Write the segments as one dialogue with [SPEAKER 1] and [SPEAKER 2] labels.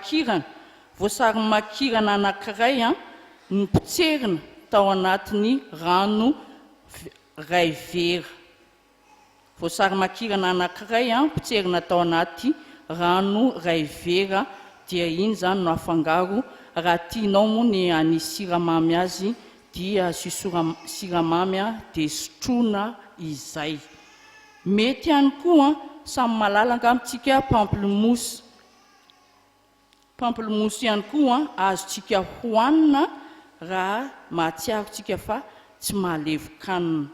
[SPEAKER 1] makirana, voasary makirana anankiray nopotserina tao anatin'ny rano iray vera. Voasary makirana anankiray potserina tao anaty rano iray vera dia iny izany no afangaro, raha tianao moa ny hanisy siramamy azy dia asio siramamy dia sotroina izay. Mety ihany koa, samy mahalala angamba tsika pamplemousse. Pamplemousse ihany koa azontsika hohanina raha mahatsiaro tsika fa tsy mahalevon-kanina.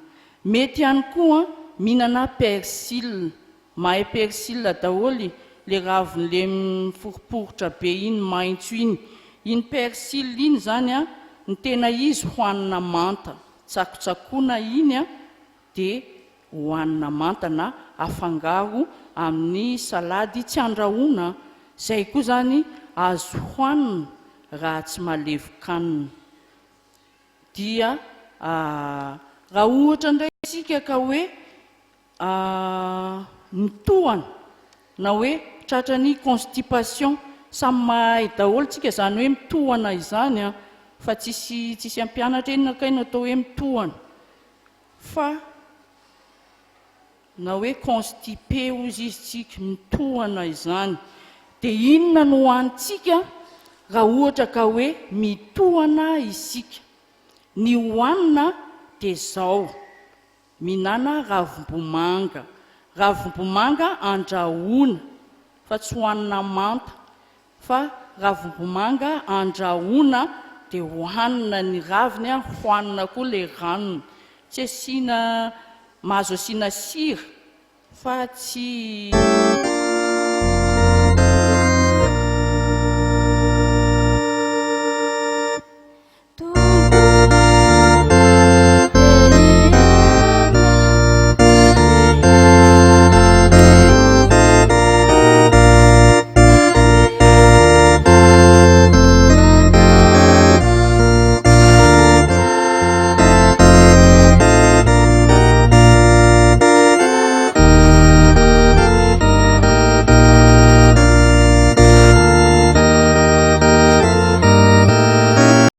[SPEAKER 1] Mety ihany koa mihinana persil. Mahay persil daholo le raviny le miforiporitra be iny maitso iny. Iny persil iny izany ny tena izy hohanina manta. Tsakotsakoana iny dia hohanina manta na afangaro amin'ny salady tsy andrahoina, izay koa izany azo hohanina raha tsy malevin-kanina. Dia raha ohatra indray isika ka hoe mitohana na hoe tratran'ny constipation, samy mahay daholo tsika izany hoe mitohana izany an, fa tsisy tsisy hampianatra inona kay no atao hoe mitohana. Fa na hoe constipé hozy izy tsika, mitohana izany. Dia inona no hohanintsika raha ohatra ka hoe mitohana isika? Ny hohanina dia izao, mihinana ravimbomanga. Ravimbomanga andrahoina fa tsy hohanina manta. Fa ravimbomanga andrahoina dia hohanina ny raviny an, hohanina koa ilay ranony. Tsy asiana, mahazo asiana sira fa tsy.